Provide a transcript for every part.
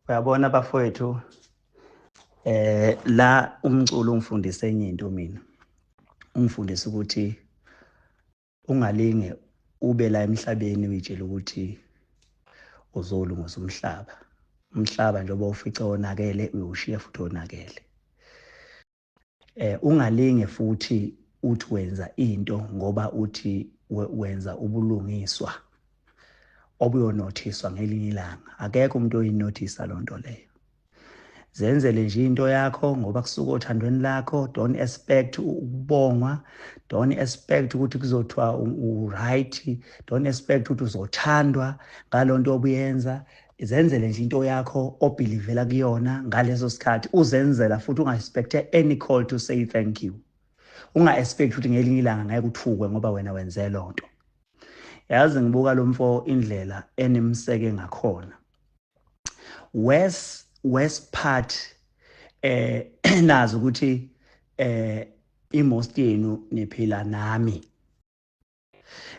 Uyabona bafowethu, la umculo ungifundise enye into mina. Ungifundise ukuthi ungalinge ube la emhlabeni uyitshela ukuthi uzolungisa umhlaba. Umhlaba njengoba ufice wonakele uyoshiya futhi wonakele. Ungalinge futhi uthi wenza into ngoba uthi wenza ubulungiswa obuyonothiswa ngelinye ilanga. Akekho umuntu oyinothisa lonto leyo. Zenzele nje into yakho ngoba kusuka othandweni lakho. Don't expect ukubongwa, don't expect ukuthi kuzothiwa u-right, don't expect ukuthi uzothandwa ngalonto obuyenza. Zenzele nje into yakho obhilivela kuyona ngaleso sikhathi uzenzela, futhi unga-expect any call to say thank you. Unga-expect ukuthi ngelinye ilanga ngeke uthukwe ngoba wena wenze lonto. Yazi ngibuka lo mfo indlela enimseke ngakhona. Worst part, nazi ukuthi i-most yenu niphila nami.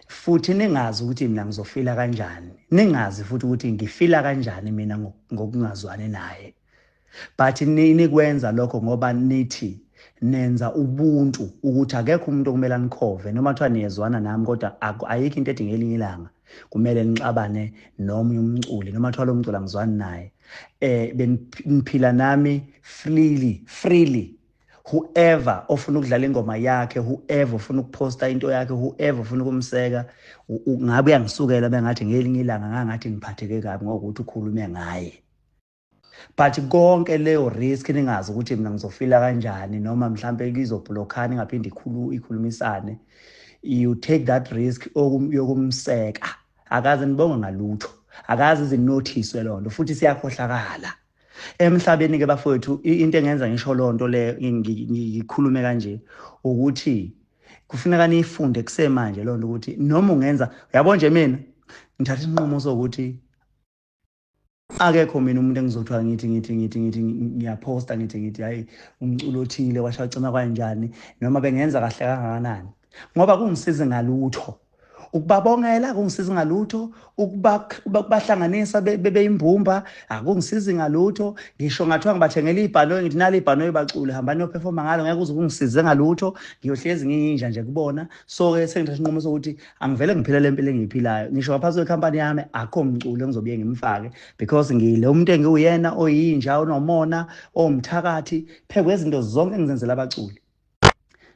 Futhi ningazi ukuthi mina ngizofila kanjani. Ningazi futhi ukuthi ngifila kanjani mina ngokungazwani naye. But nikwenza lokho ngoba nithi nenza ubuntu ukuthi akekho umuntu okumele anikhove noma kuthiwa niyezwana nami, kodwa ayikho into ethi ngelinye ilanga kumele nixabane nomunye umculi noma kuthiwa lo mculi angizwani naye. Beniphila nami freely. Whoever ofuna ukudlala ingoma yakhe, whoever ofuna ukuposta into yakhe, whoever ofuna ukumseka, ngabe uyangisukela bengathi ngelinye ilanga ngangathi ngiphatheke kabi ngokuthi ukhulume ngaye. But konke leyo risk ningazi ukuthi mina ngizofila kanjani noma mhlambe izoblockana ingaphinde ikhulumisane. You take that risk yokumseka. Akaze nibonge ngalutho, akaze izinothiswe lonto, futhi siyakhohlakala emhlabeni ke bafowethu. Into engenza ngisho lonto le, ngikhulume kanje, ukuthi kufuneka niyifunde kusemanje lonto, ukuthi noma ungenza, uyabo nje mina ngithatha isinqumo sokuthi akekho mina umuntu engizothiwa ngithi ngiyaposta ngithi hayi umculo othile washacima kanjani noma bengenza kahle kangakanani, ngoba kungisiza ngalutho ukubabongela, kungisiza ngalutho ukubahlanganisa beyimbumba, akungisizi ngalutho. Ngisho ngathiwa ngibathengela ibhanoyi, ngithi nali ibhanoyi bacule, hambani niyoperforma ngalo, ngeke uze kungisize ngalutho, ngiyohlezi ngiyinja nje kubona. So ke sengithatha isinqumo sokuthi angivele ngiphile le mpilo engiyiphilayo. Ngisho ngaphansi kwekhampani yami akho mculo engizobuye ngimfake, because ngile umuntu engiwuyena oyinja, onomona, owumthakathi phezu kwezinto zonke engizenzela abaculi.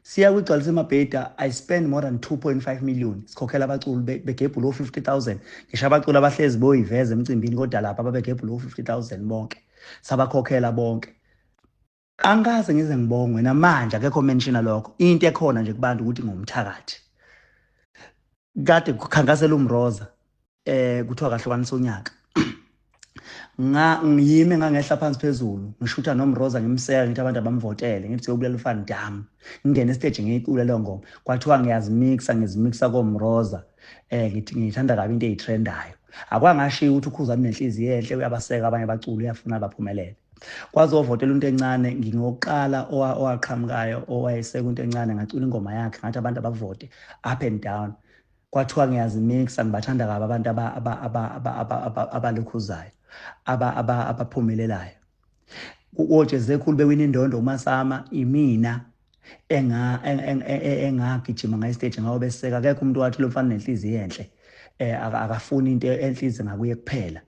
Siya kwigcwalisa emabheda, I spend more than 2.5 million sikhokhela abaculi begebhula o-50,000. Ngisho abaculi abahlezi boyiveza emcimbini, kodwa lapha babegebhula o-50,000 bonke, sabakhokhela bonke. Angikaze ngize ngibongwe namanje, akekho mentiona lokho. Into ekhona nje kubantu ukuthi ngumthakathi. Kade kukhankasela uMroza, kuthiwa kahlukanisa unyaka. Nga ngiyime ngangehla phansi phezulu ngishutha noMroza, ngimseka, ngithi abantu abamvotele, ngithi siyobulela uFan Dam, ngingene stage ngiyicula leyo ngoma. Kwathiwa ngiyazimixa, ngizimixa koMroza, ngithi ngithanda kabi into eyitrendayo. Akwangashiya ukuthi uKhuzani nenhliziyo enhle, uyabaseka abanye abaculi, uyafuna baphumelele. Kwazovotela into encane, ngingokuqala owaqhamukayo owayeseka into encane, ngacula ingoma yakhe ngathi abantu abavote up and down. Kwathiwa ngiyazimixa, ngibathanda kabi abantu abalokhuzayo, abaphumelelayo. Ojeze khulu bewina indondo uMasama, imina engagijima ngayi stage ngawo beseka. Akekho umuntu wathi lo mfana nenhliziyo enhle, akafuni into enhliziyo ngakuye kuphela,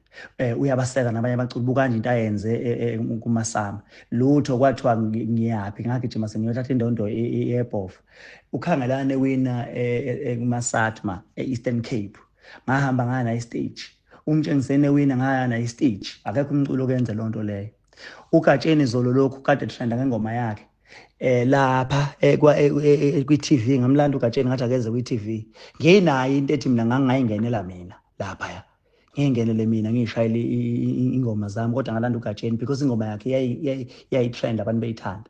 uyabaseka nabanye abaculi. Buka nje into ayenze kuMasama, lutho. Kwathiwa ngiyaphi, ngagijima sengiyothatha indondo yebhofa. Ukhangelane wina kuMasatma e-Eastern Cape, ngahamba ngaya naye stage. Umtshengisene wina, ngaya naye stage. Akekho umculo okenze lonto leyo. Ugatsheni zolo lokhu kade trenda ngengoma yakhe lapha kwi-TV, ngamlanda ugatsheni ngathi akeze kwi-TV. Nginayo into ethi mina ngangayingenela mina lapha, ngingenele mina ngishayele ingoma zami, kodwa ngalanda ugatsheni because ingoma yakhe yayitrend, abantu beyithanda.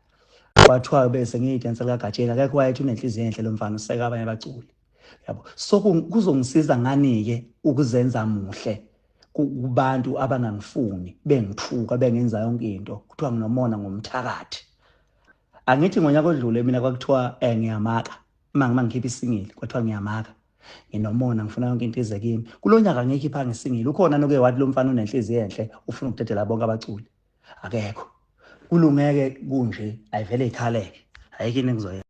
Kwathiwa bese ngiyidansela kagatsheni. Akekho wayethi unenhliziyo enhle lo mfana, useka abanye abaculi, yabo. So kuzongisiza ngani-ke ukuzenza muhle kubantu abangangifuni, bengithuka, bengenza yonke into, kuthiwa nginomona, ngomthakathi? Angithi ngonyaka odlule mina kwakuthiwa ngiyamaka uma ngikhipha isingili, kwathiwa ngiyamaka. Nginomona, ngifuna yonke into ize kimi. Kulo nyaka ngiyikhiphanga isingile. Ukhona noke wathi lo mfana unenhliziyo enhle, ufuna ukudedela bonke abaculi. Akekho. Kulungeke kunje, ayivele ikhaleke. Ayikho into engizoyenza.